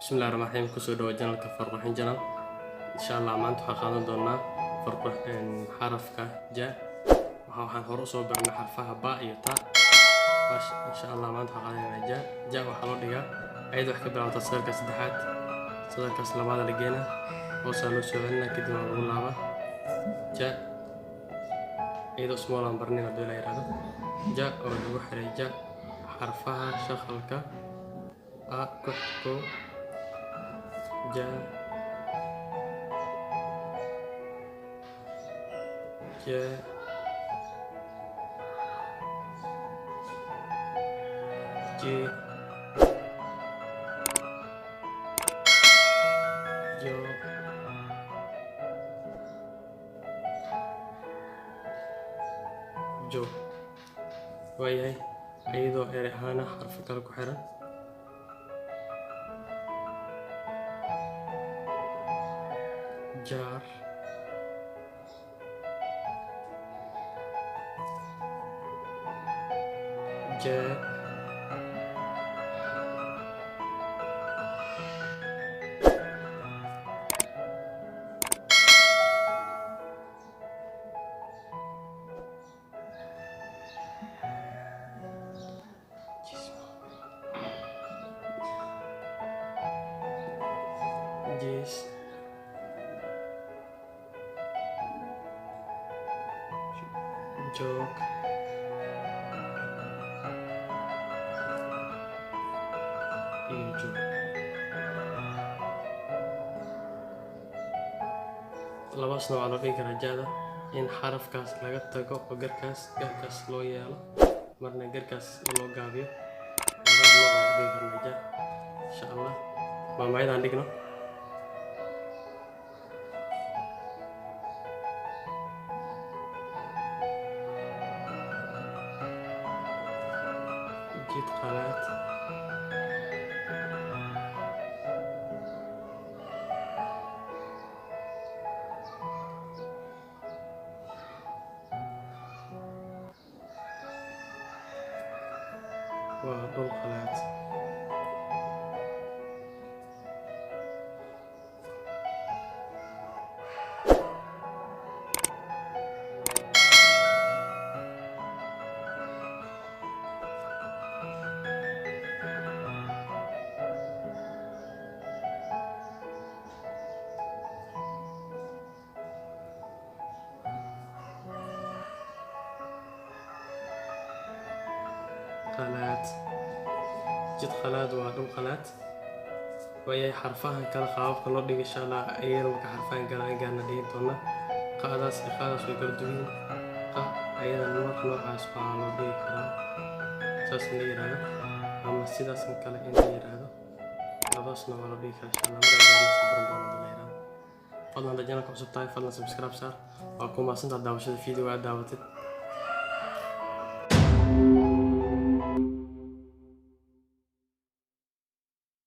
Bismillahi raxmaani raxiim. Kusoo dhawo channelka Farqurxin Channel. Insha Allah maanta waxaan qaadan doonaa xarafka ja. Waxaan hore usoo baranay xarfaha ba iyo ta. Insha Allah maanta waxaan qaadanaynaa ja. Ja waxaa loo dhigaa ayada wax ka bilaabataa sadarka saddexaad, sadarkaas labaad la geenaa, hoosaa loo soo celinaa, kadib waa lagu laabaa ja. Iyadoo small aan barnayn haddii la yiraahdo ja oo lagu xiray ja xarfaha shaqalka a ku xigto ja, ja, j, jo, jo. Waayahay, iyadoo erey ahaana xarfo kale ku xiran jaar, jeeb, jiis, joog, iyo joog. Labaasna waxaa loo dhigi karaa ja-da, in xarafkaas laga tago oo garkaas loo yeelo, marna garkaas loo gaabiyo. Labada nooc waa dhigi karnaa ja, insha Allah. Maamaayadaan dhigno. Jid qalaad waa dhul qalaad. Qalaad, jid qalaad waa dhul qalaad. Waayahay, xarfahan kale qaababka loo dhigo insha Allah ayana marka xarfahan kale aan gaarna dhigin doona. Qadaas iyo qaadaas way kala duwan yihiin. Qa ayadana mar noocaas waxaa loo dhigi karaa saas in la yiraahdo ama sidaas kale in la yiraahdo. Labadaas nooc waa loo dhigi karaa, insha Allah markaan gaarna soo baran doona haddii la yiraahdo. Fadlan haddaad channelka cusub tahay, fadlan subscribe saar. Waa ku mahadsantahay daawashada video aad daawatid.